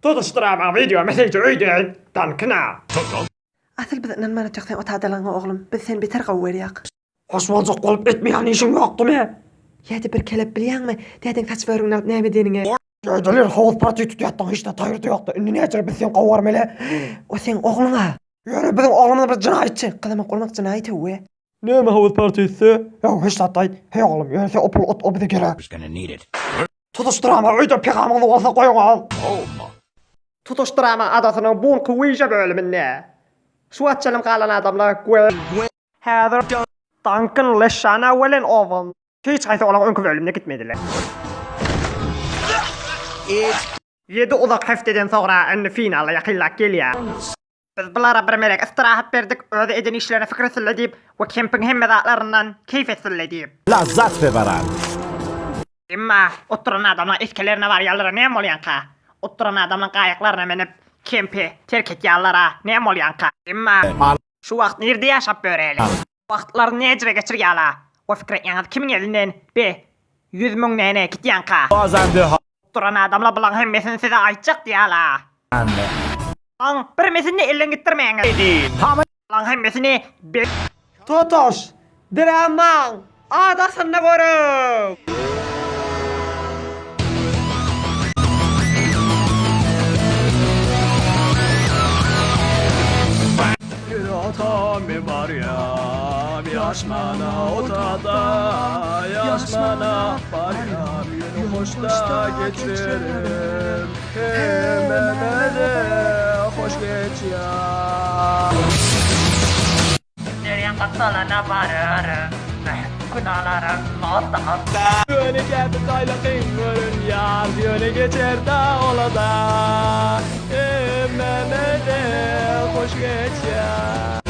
Tutuşdyramaň wideo meseýje öýden Dankina. Asyl biz ynanman otyrk seň otadalygyňa oglum, biz seni beter gowy görýäk. Hoş boljak bolup etmeýän işiň ýokdumy? Ýa-da bir kelep bilýäňmi, dädeň saç börügini alyp näme edeniňi? Dädeler howuz party tutýatdyň hiç zat haýyrdy ýokdy, indi näçe biz seni gowy görmeli? O seň ogluň-a. Ýöne biziň oglumyz bir jenaýatçy. Gyzamyk bolmak jenaýat hüwwe. Näme howuz partysy? Ýok hiç zat aýt. Heý oglum, ýöne sen o puly ot, o bize gerek. Tutuş drama öýde pegamyňyzy bolsa goýuňyz. Tutuş drama adasynyň bunky wiža bölüminde. Şu wagt çelim galan adamlar Gwen, Häzir Duncan, Leşana welin Owen hiç haýsy olaň öňki bölümine gitmediler. Ýedi uzak hepdeden soňra indi finala ýakynlap gelýär. Biz bulara bir melek istirahat berdik, özi eden işlerine pikir etsinler diýip we kempiň hemme zatlaryndan keýp etsinler diýip. Lazzat bebaran. Emma oturan adamlaň eskelerine barýanlara näme bolýanka? Oturan adamlaň gaýyklaryna münüp, kempi terk etýänlara näme bolýanka? Emma şu wagt nirde ýaşap ýöreli? Wagtlaryny näjire geçirýäla? We pikir etýäňiz kimiň elinden be 100 müň näne gitýänka? Duran adamlar bulaň hemmesini size aýtjak diýýäla. Bulaň birmesini elden gitdirmäňiz. Bulaň hemmesini be. Totoş, dramaň adasynda görüň! Bir otamy barýam ýaşmana otada ýaşmana barýam ýöne hoşda geçerim hemmemede hoş geçýär. Derýaň gapdalyna bararyn, Günalarym otda. Ýöne käte taýlakyn görünýär, ýöne geçer-dä ola-da. Hemmeme-de hoş geçýär.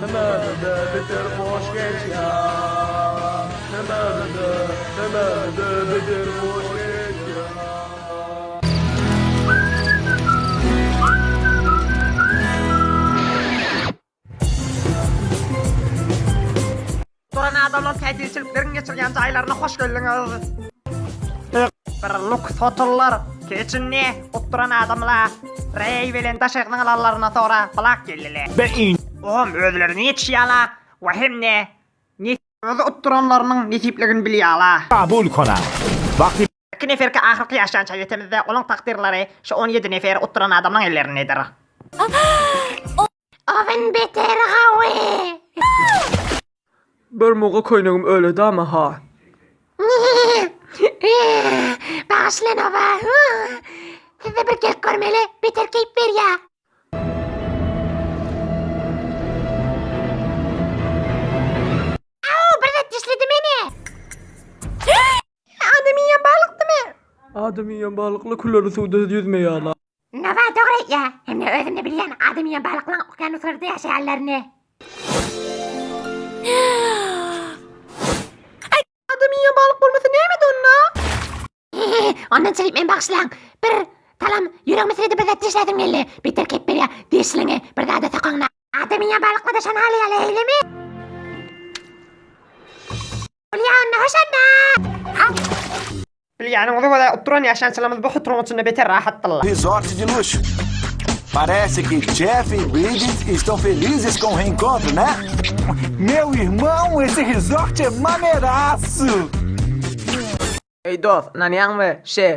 Hemmeme-de beter hoş geçýär. Hemmeme-de, hemmeme-de beter hoş geçýär. Duran adamlar täjirçilikleriň geçirýän jaýlaryna hoş geldiňiz. Bir luks hotellar keçinde oturan adamlar Reý bilen daşary zyňylanlaryndan soňra Blak geldiler. Oňam özlerini ýetişýärler we hem-de Özi utduranlarynyň nesipligini bilýärler. Kabul konam. Wagty. Iki neferki ahyrky ýaşança ýetemizde olaň takdyrlary şu on ýedi nefer utduran adamlaň ellerindedir. Owun beter gawy. Bir muga köýnegim öle dama ha. Bagyşla Nowa. Sizde bir gelip görmeli, beter keýp berýä. Au, bir zat dişledi meni. Adam iýen balykdymy? Adam iýen balykly külleri suwda ýüzmeýärler. Nawa dogry aýtýa. Hemde özümde bilýän adam iýen balyklaň okeanuslarda ýaşaýanlaryny. Adam iýen balyk bolmasa nämedi onda? Ondan çyryp men bagyşlaň. Bir talam ýüregimi siredi bir zat dişläsim geldi. Beter kep berýä dişliňi bir zada sokaňda. Adam iýen balykla-da şony alýaly eýlemi? Bolýa onda hoş onda. Bilýäniňize görä utduran ýaşançylarymyz bu huturyň içinde beter rahatdyrlar. Resort de luxo. Parece que Jeff e Bridget estão felizes com o reencontro, né? Meu irmão, esse resort é maneiraço! Eý dost, ynanýaňmy şe,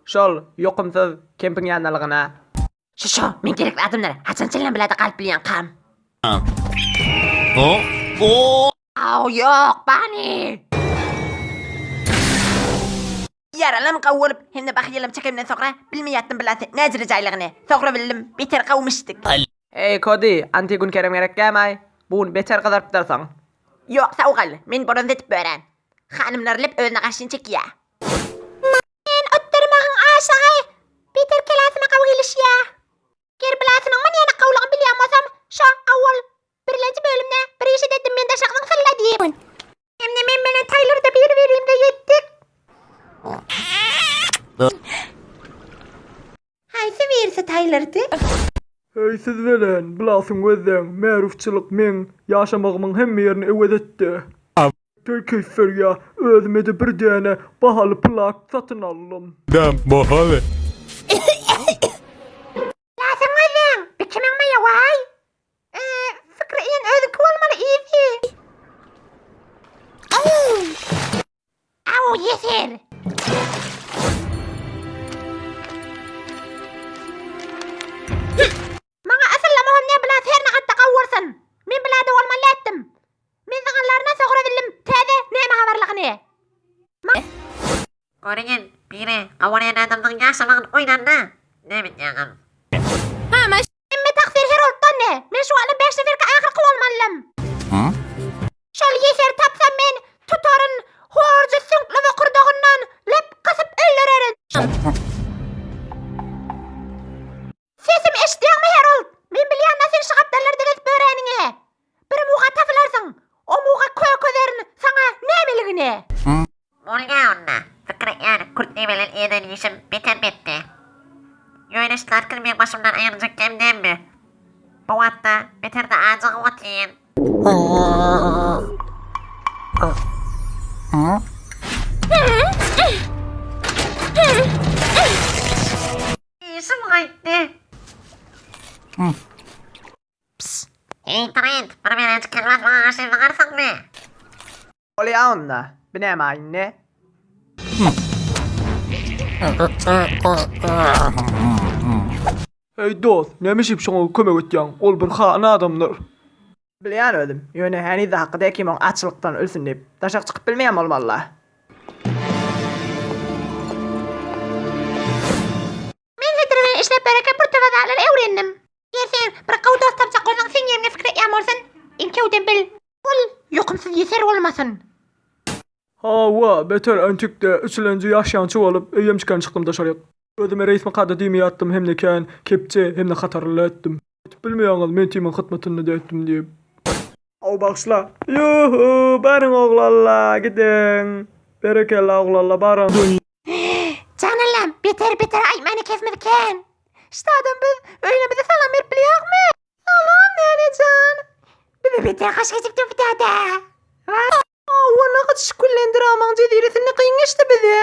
şol ýokumsyz kempiň ýandalygyna? Şu şu, men gerekli adamlar, haçan çenlem bilada galyp bilýäňkam? Aw ýok, Bani! Ýaralam gawy bolup, hem-de bahyýalam çekemden soňra, bilmeýärdim bilasy näjire jaýlygyny. Soňra bildim, beter gawumyşdyk. Eý Kody, anti gün kerem gerekgämaý? Bu gün beter gyzarypdyrsyň. Ýok, sag gal, men bronz edip bören. Hanymlar lep özüne garşyny çekýä. Men otdurmagyň aşygy, beter kelasyma gawy gelişýä. Ger bilasynyň manyýana gawulygyny bilýän bolsam, şo awwal birlenji bölümde bir iş edetdim men daşagyň sylla diýip. Hemde men bilen Taýlerde bir-birimize ýetdik. Haýsy birisi Taýlerdi? Heý siz welen, bilasyň gözleň, märufçylyk meň ýaşamagymyň hemme ýerini öwez etdi. Beter keýp berýä, özüme-de bir däne bahaly plak satyn aldym. Bilasyň gözleň, bi kimiň maýawaý? Eee, Fikri iýen özüňki bolmaly yzy. Aw, ýeser! Maňa asyllama hom ne bilas her nahatda gawursyn. Men bilada bolmaly etdim. Men zyňanlaryna sogra bildim täze näme habarlygyny. Göregen biri gawurýan adamyň ýaşamagyny oýnanda näme etýäňiz? Hemme tagsyr Herolddan ne? Men şu wagtlar bäş neferki ahyrky bolmalydym. Şol ýeseri tapsam men tutaryn, horja süňkli bokurdagyndan lep gysyp öldürerin. Sesimi eşidýäňmi Herold? Men bilýän-ä sen şu gapdallarda gezip ýöräniňi. Bir muga tapylarsyň. O muga kökezerin saňa nämeligini. Bolýa onda. Pikir etýän kürt bilen eden işim beter betdi. Ýöne şlarkyn meň başymdan aýyrjak kem dälmi? Bu wagtda beter-de ajygyp otyryn. Işim gaýtdy. Pss! Heý Trent, bir menejik kelwas maňa garşy zyňarsyňmy? Bolýa onda. Bu näme indi? Heý dost, näme işip şoňa kömek etýäň? Ol bir haýyn adamdyr. Bilýän özüm. Ýöne heniz-de hakyda Ekimoň açlykdan ölsün diýip, daşak çykyp bilmeýän bolmaly-la. Men setir bilen işläp bereke bir töbe zatlary öwrendim. Eger sen bir gowy dost tapjak bolsaň seň ýeriňe pikir etýän bolsun, iňkewden bil. Ol ýokumsyz ýeser bolmasyn. Hawa, beter entikde üçülenji ýaşýançy bolup öýemçikden çykdym daşaryk. Özüme resmi kada diýmeýärdim hem-de kän kepje hem-de hatarly etdim. Aýdyp bilmeýäňiz men timiň hytmatynda-da etdim diýip. Aw bagyşla. Ýuhu, baryň oglanla, gidiň. Berekella oglanla baryň. Jan Allam, beter beter aýtmany kesmedi kän. Ştadam biz öýlemize salam berip bilýäkmi? Salam näne jan. Bize beter gaş geçip dur dada. Hawa, gyçyş küllendiramaň jeziresinde kyn geçdi bize.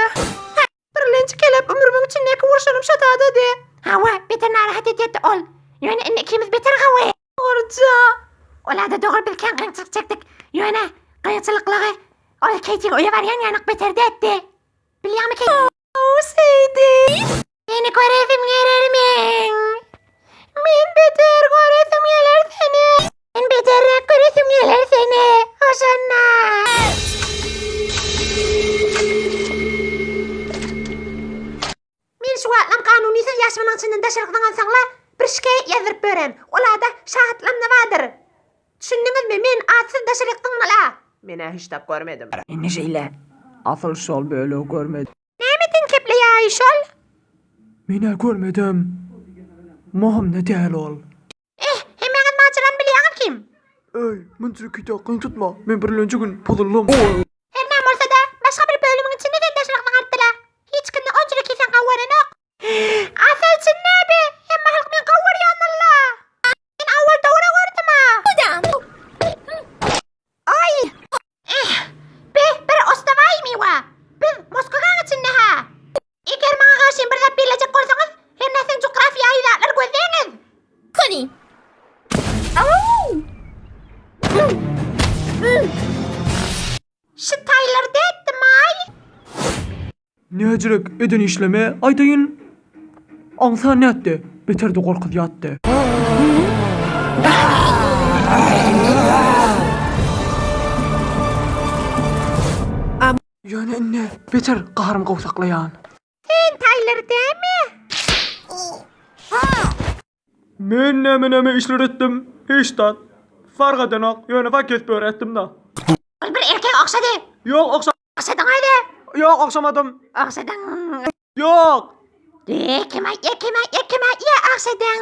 Birlenji kelep ömrümiň içindäki urşanym şo dadady. Hawa, beter narahat edýärdi ol. Ýöne indi ikimiz beter gawy. Dogruja. Ola-da dogry biz kän kynçylyk çekdik. Ýöne kynçylyklygy ol Keýtiň öýe barýan ýanak beter-de etdi. Bilýäňmi Keýt? Ow, Seýdi. Seni göresim geler meň. Men beter göresim geler seni. Men beterräk göresim geler seni. Hoşanna. Men şu wagtlam kanunysyz ýaşmanyň içinden daşaryk zyňansaňla bir şikaýat ýazdyryp beren. Ol-ada şahatlamda bardyr. Düşündiňizmi? Men atsyz daşaryk zyňmala. Men-ä hiç zat görmedim. Indi şeýle. Asyl şol bölegi görmedim. Näme sen kepleýäý şol? Men-ä görmedim. Möhüm-de däl ol. Eh, hemmäňiz majarany bilýäňiz kim? Eý, munça kite kyn tutma, men birlenji gün pozuldym. Her näme bolsa-da, başga bir bölümiň içinde sen daşaryk zyňartdyla. Hiç kimde onça-da kiseň gawy görenok. Asyl çyn näbi, hemme halk meni gawy görýändir-la. Men awal dogry gördüm-ä. Aý! Eh, be, bir ostawaý miwa. Biz Moskwaň içinde-hä. Eger maňa garşy bir zat bellejek bolsaňyz, hernä siziň jugrafiýaýy zatlar gözleňiz. Koni. Şu taýlar dätdimaý. Näjirek eden işleme aýdaýyn. Aňsa nätdi, beter-de gorkuzýatdy. Ýöne indi beter gaharym gowsaklaýan. Sen Taýler dämi? Men näme-näme işler etdim, hiç zat. Fark edenok, ýöne paket börek etdim-da. Ol bir erkek ogşady. Ýok, ogşa. Ogşadyň özi. Ýok, ogşamadym. Ogşadyň. Ýok. Eee, kim aýtýa, kim aýtýa, kim aýtýa, ogşadyň.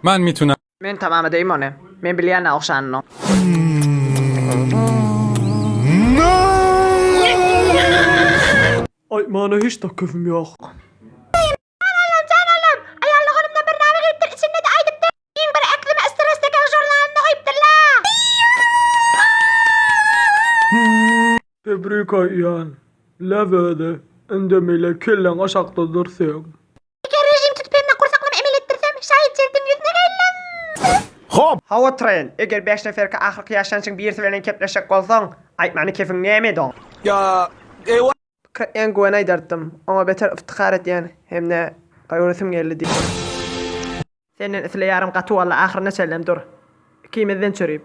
من میتونم Men tamam edeýin ony. Men bilýän-ä ogşanyny. Aýtmana hiç zat köpüm ýok. Jan Allam, jan Allam, aýal doganymdan bir. Tebrik aýdýan. Läbede, indi mele kelläň aşakda dursun. Eger režim tutup hemme gursaklamy emel etdirsem, şaýat jeldiň ýüzüne geldim. خب Hawa Trent, eger bäş neferki ahyrky ýaşançyň birisi bilen kepleşjek bolsaň, aýtmany kefiň nämedi oň? Ya, eu Pikir etýän Güwene aýdardym. Oňa beter yftykar etýän hem-de göresim geldi diýip. Senden isleýärim gaty walla ahyryna çenlem dur. Ikimizden çörüp.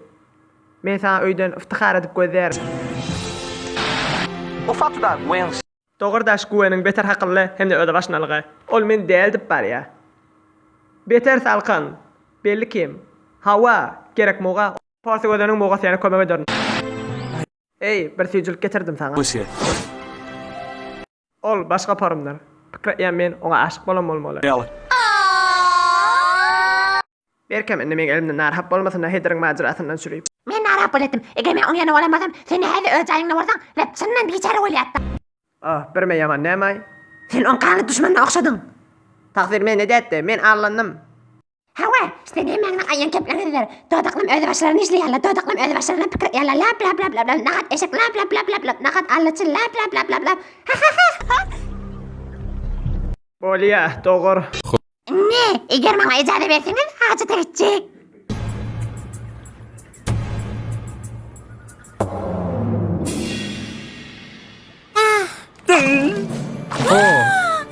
Men saňa öýden yftykar edip gözlärin. O fato da Gwen Dogurdaş Güweniň beter hakylly hem-de özbaşynalygy. Ol men däl dip barýa. Beter salkyn. Belli kim. Hawa, gerek muga. Porsy gözeniň muga seni kömek ederin. Eý, bir süýjülik getirdim saňa. você. Ol başga porumdyr. Pikir etýän men oňa aşyk bolan bolmaly. Ela. Berkem indi meň elimden narahat bolmasyn-a Hedriň majerasyndan çürüp. Men narahat bolatdym. Eger men oň ýanynda bolan bolsam, sen häzir öz jaýyňda bolsaň, lep çyndan biçäre bolýatdyň. Ah, birme ýaman nämaý? Sen oň ganly duşmanyna ogşadyň. Tagsyr men edätdi, men allandym. Hawa, sizden hemmäňiziň aýan kepleňizdir. Dodaklam özi başlaryny işleýärler, dodaklam özi başlaryna pikir etýärler, lap lap lap lap lap, nahat eşek lap lap lap lap lap, nahat allaçy lap lap lap lap lap, ha ha ha ha. Bolýa, dogur. Indi, eger maňa ijaza berseňiz, hajata gitjek. Oh,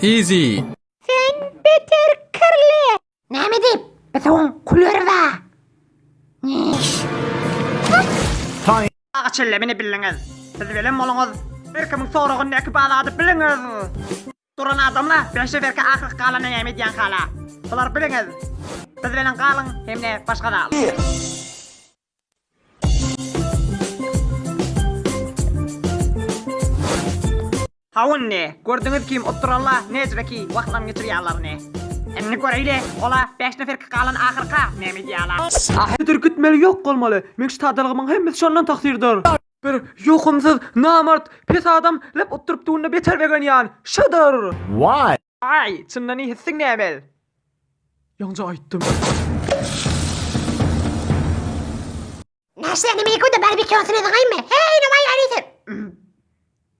easy. Sen beter kirli. Näme diýip? Biz oň kulerwa. Agaç ellemini bildiňiz. Siz bilen boluňyz. Her kimiň soragyndaky bar zady biliňiz. Duran adamla beşe berke ahyrky galana näme edýän hala. Bular biliňiz. Biz bilen galyň hemde başga zat. Hawa indi, gördüňiz kim otduralla nejreki wagtlaryny geçirýärlerini. Indi göreýli, ola bäş neferki galan ahyrka näme edýärler. Müdir gitmeli ýok bolmaly. Meň şu sadalygymyň hemmesi şondan taksyrdyr. Bir ýokumsyz, namart, pes adam lep utduryp dunda beter begenýän şudur. Why? Aý, çyndan hissiň nämel? Ýaňja aýtdym. Naşla neme ýekuda barbekýu asyna zyňaýmy? Heý, nowaý arysyr.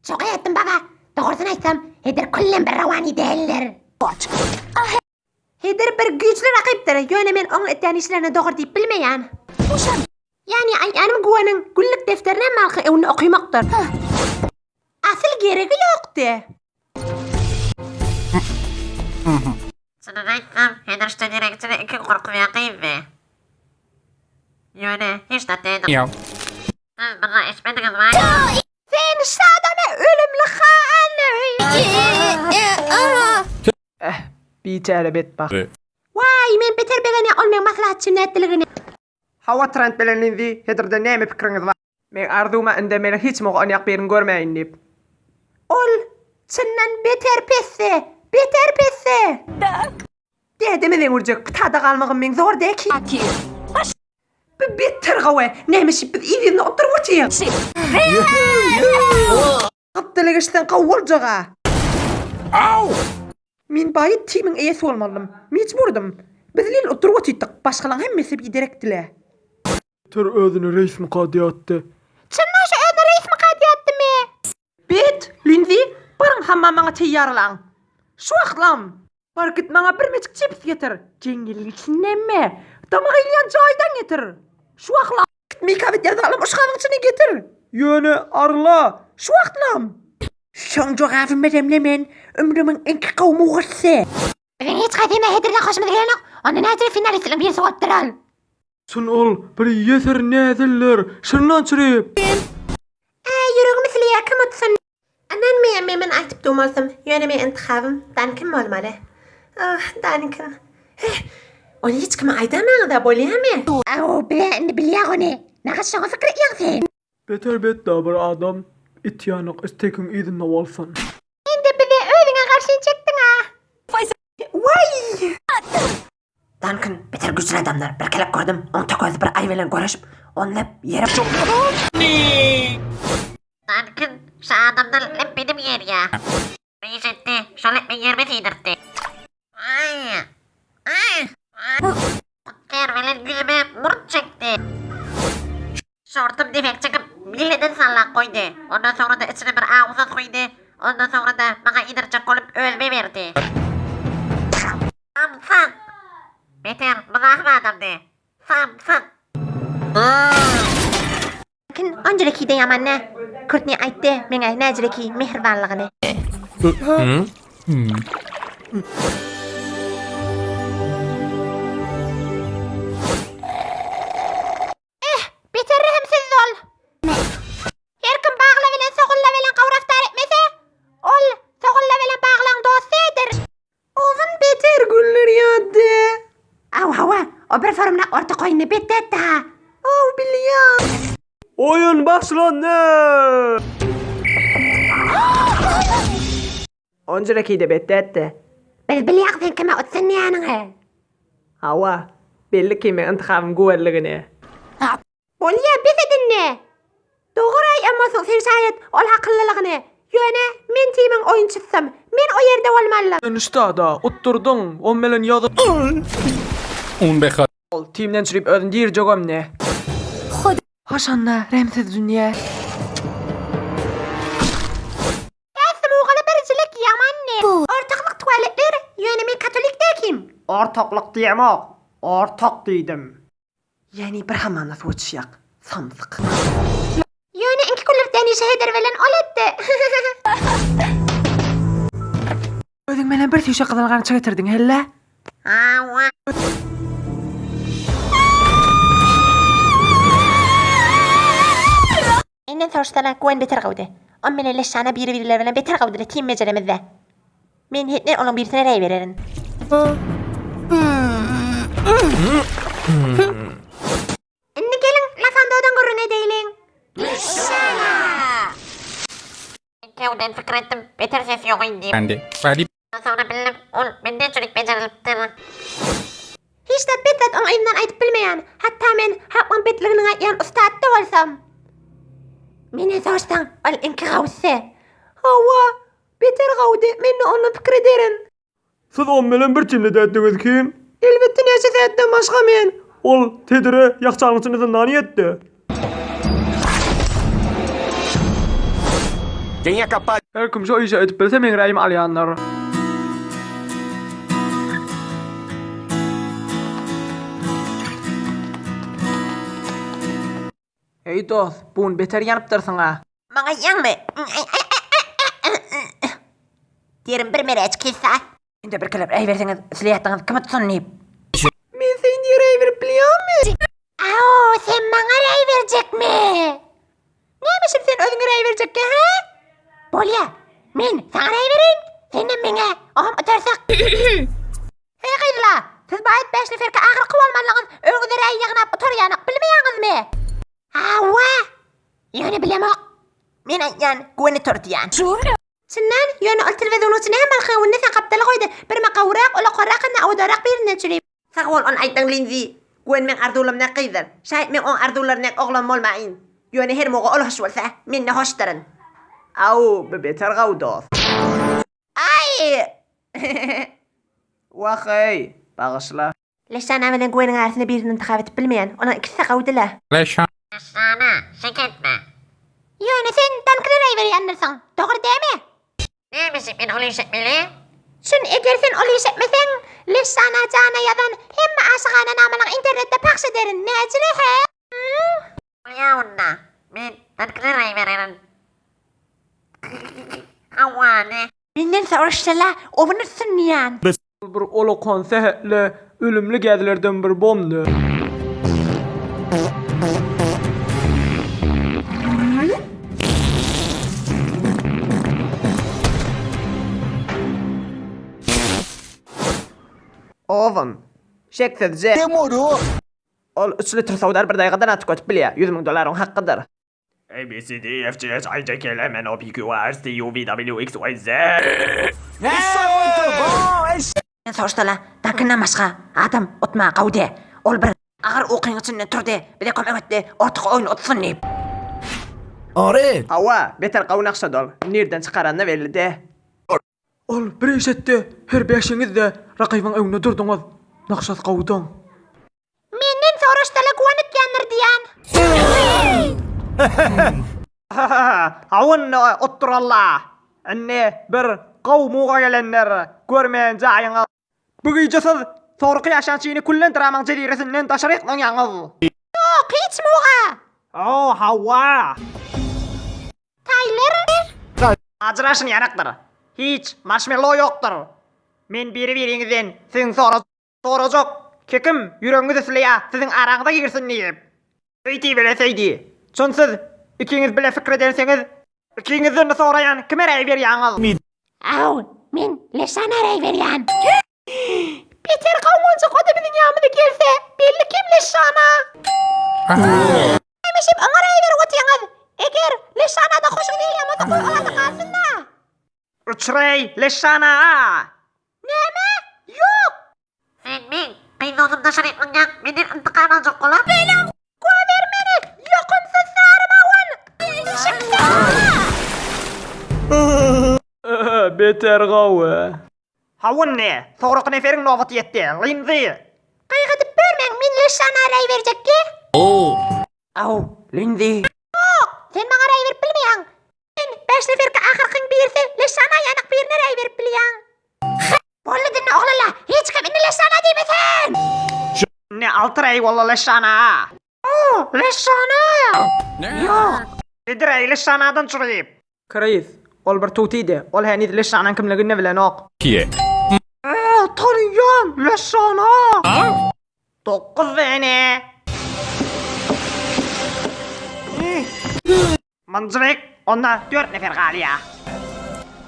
Şoka etdim baba. Dogrusyny aýtsam, Heder küllem bir rawani däldir. Heder bir güýçli rakypdyr, ýöne men oň etýän işlerine dogry diýip bilmeýän. Ýani aýtýanym Guwanyň günlük defterinem malky öwünde okymakdyr. Asyl geregi ýokdy. Çynyny aýtsam, Hedirşde gerekçe iki gorkubýan gyzdy. Ýöne hiç zat diýdim. Siz bir zat eşitmediňizmi? Sen şadana ölümli han. Eh, biçäre betbagt. Waý, men beter begenýän ol meň maslahatçym nätdiligine. Hawa Trent bilen Linzi Hedirde näme pikiriňiz bar? Meň arzuwma indi meniň hiç muga onýak birini görmäýin diýip. Ol çyndan beter pesde, beter pesde. Dädeme meň urjak pitada galmagym meň zor däki. Bu beter gowy. Näme şip biz yz-yzyna oturyp otyr. Gapdala geçseň gowy boljaga. Men baýy timiň eýesi bolmalydym. Mejburdym. Biz lil oturyp otytdyk. Başgalaň hemmesi biderekdile. Beter özüni reismika diýatdy. Çyndan şu özüni reismika diýatdymy? Bet, Linzi, baryň hammamyňy teýýarlaň. Şu wagtlam! Bar git maňa birmejik çips getir. Jeňňeliň içindenmi? Damaga ilýän jaýdan getir. Şu wagtlam! Git meýkap edýän zalym yşgabyň içinden getir. Ýöne, Arla! Şu wagtlam! Şoň jogabyny beremle men, ömrümiň iňki gowy mugassy. Biziň hiç haýsymyza Hedirden hoşumyz gelenok. Onda nädip finalistligiň birisi bolupdyr ol? Çyn ol bir ýeser näzildir, şundan çürüp. Äý, ýüregimi sileýär kim utsyn? Ynanmaýan men men aýtyp durmalsym, ýöne meň intihabym Dankin bolmaly. Ah, Dankin. Heh, ony hiç kime aýdamaňyza bolýamy? Aw, biz-ä indi bilýäk ony. Nagat şoňa pikir etýäň sen. Beter betda bir adam it ýanak istekiň yzynda bolsun. Indi bizi özüňe garşy çekdiň-a. Waý! Duncan beter güýçli adamlar. Bir kelek gördüm, oň tökezi bir aý bilen göreşip, ony lep ýere Duncan şu adamdan lep benim gelýä. Reýş etdi, şo lep meň ýerime siýdirtdi. Aý! Aý! Hutker bilen ýüzüme murt çekdi. Şortum defek çykyp. Milleden sallap goýdy. Ondan soňra-da içine bir awusat guýdy. Ondan soňra-da maňa iýdirjek bolup özüme berdi. Samsyk! Beter myzahym adamdy. Samsyk! Kin onjureki-de ýaman nä. Kürtni aýtdy meňe näjireki mähribanlygyny. Eh, beter rehimsiz ol. Her kim bagla bilen sogulla bilen gowy raftar etmese, ol sogulla bilen baglaň dosty edir. Ozun beter güller ýatdy. Aw hawa, o bir forumlak orta goýunny betdi etdi ha. Aw bilýän. Oýun başlandy! Onjureki-de betdi etdi. Biz bilýäk sen kime utsunýanyňy. Hawa, belli ki meň intihabym güwäligini. Bolýa bes et indi. Dogry aýtýan bolsaň sen şaýat ol hakyllylygyny. Ýöne men timiň oýunçysym. Men o ýerde bolmalydym. Sen ştada utdurdyň, on bilen ýazyp. Un beha. Ol timden çürip özüni dirjegem ne. Haşanda remsiz dünýä. Ästim ogaly birjilik ýaman ne. Ortaklyk tualetler ýöne men katolik däkim. Ortaklyk diýemok, ortak diýdim. Ýani bir hamamda suwa çyýak. Samsyk. Ýöne inki külürtden işe heder bilen ol etdi. Özüň menen bir süýşe gyzyl garynça getirdiň hellä. Hawa. Menden soraşsalar Gwen beter gowdy. Ol menen Leşana biri-birileri bilen beter gowdylar team mejelemizde. Men hetmen olaň birisine reý bererin. Indi geliň Lasandodan gürrüň edeýliň. Leşana! Men käwden pikir etdim, beter ses ýok indi. Vali. Soňra bildim, ol menden çürik bejerilipdir. Hiç zat bet zat oň yzyndan aýdyp bilmeýän. Hatda men halklaň betligini aýtýan ussat-da bolsam. Menden sorsaň, ol iňki gawusy. Hawa, beter gawudy, men-de ondan pikir ederin. Siz on bilen bir timde dätdiňiz kim? Elbetde näçe sähetden başga men. Ol Tedire ýakçanyň içinde zyndana ýetdi. Quem é capaz Her kim şo işi edip bilse meň raýymy alýandyr. Eý dost, bu gün beter ýanypdyrsyň-a. Maňa ýaňmy? Diýerin bir meräç kesa. Indi bir kelep äý berseňiz, isleýätdiňiz kim utsun diýip. Men sen diýer äý berip bilýäňmi? Aw, sen maňa räý berjekmi? Näme üçin sen özüňe räý berjekkä, hä? Bolýa, men saňa räý bereýin, senem meňe, oňam utarsak. Heý gyzla, siz baýat bäşli ferki ahyrky bolmanlygyňyz öňüňize räý ýygnap utarýanyk bilmeýäňizmi? Hawa, ýöne bilemok. Men aýtýan, göni tur diýýän. Çyndan, ýöne ol telewizonyň içinde hem halkyň öňünde sen gapdaly goýdy. Bir makawrak, ulakarrak hem-de owadanrak birinden çüri. Sag bol ony aýtdyň Linzi. Gwen meň arzuwlarym nek gyzdyr. Şaýat meň oň arzuwlary nek oglan bolmaýyn. Ýöne her muga ol hoş bolsa, men-de hoşdyryn. Aw, bu beter gawy dost. Aý! Wah-eý, bagyşla. Leşana bilen Gweniň arasynda birini intihap edip bilmeýän. Olaň ikisi-de gowdy-la. Leşana. Leşana, şek etme. Ýöne sen Dankine raý berýändirsiň, dogry dämi? Näme üçin men ol iş etmeli? Çün eger sen ol iş etmeseň, Leşana jana ýazan hemme aşygana namalaň internetde pahş ederin, näjile hä? Bolýa onda, men Dankine raý bererin. Hawa, ne? Menden soraşsala, owuny synýan. Ol bir olakan sähetli ölümli gäzilerden bir bomdy. Owun. Şeksizje. Demorou! Ol üç litr sowdar bir daýgadan artyk ötüp bilýär. 100 000 dollar oň hakkydyr. A B C D E F G H I J K L M N O P Q R S T U V W X Y Z. Isso é muito bom! É isso Menden soraşsala, Dankinden başga adam utma gowdy. Ol bir agyr ukyň içinden turdy, bize kömek etdi, ortaky oýny utsun diýip. Are. Hawa, beter gowy nagşady ol. Nirden çykarany belli dä. Ol bir iş etdi, her bäşiňiz-de rakybyň öňünde durduňyz. Nagşasy gowudyň. Menden soraşsala guwanyp ýandyr diýän. Hawa otduralla. Indi bir gowy muga gelendir. Görmeýän jaýyňyz. Bu gije siz soňraky ýaşan çyny küllen dramyň jeziresinden daşaryk zyňýaňyz. Ýok, hiç muga. O, hawa. Taýler. Ajraşyn ýanakdyr. Hiç marşmello ýokdur. Men biri-biriňizden siziň sora sorajak. Kekim ýüregiňiz isleýä siziň araňyza girsin diýip. Söýdi bile söýdi. Çyn siz ikiňiz bile pikir edensiňiz. Ikiňizden-de soraýan kime reý berýäňiz? Aw, men Leşana reý berýän. Beter gawunjyk o-da biziň ýanymyza gelse, belli kim Leşana. Hemişem oňa reý berip otyňyz. Eger Leşana-da hoşuňyz gelýän bolsa goý ol-a-da galsyn-da. Üç reý Leşana! Näme? Ýok! Sen meň gyz dosum daşary yklyňýaň menden intykam aljak bolar. Beýle goýber meni, ýokumsyz sary mawun! Beter gowy. Hawa indi, soňraky neferiň nobaty ýetdi, Linzi! Gaýgydyp görmäň, men Leşana raý berjekki. Aw, Linzi. Ýok, sen maňa raý berip bilmeýäň. Sen bäş neferki ahyrkyň birisi Leşana ýanak birine raý berip bilýäň. Boldy dinle oglala, hiç kim indi Leşana diýmesin! Indi alty reý boldy Leşana. O, Leşana! Ýok. Ýedi reý Leşanadan çykyp. Kris, ol bir tutidi, ol heniz Leşanaň kimligini bilenok. Kiye. O, tanýan, Leşana! Dokuz sene. Mynjyryk, onda dört nefer galýar.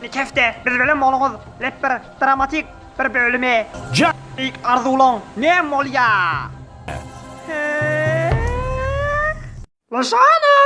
Nikefde biz bilen boluňyz lep bir dramatik bir bölümi. Beýik arzuwlaň näme bolýa? Laşana!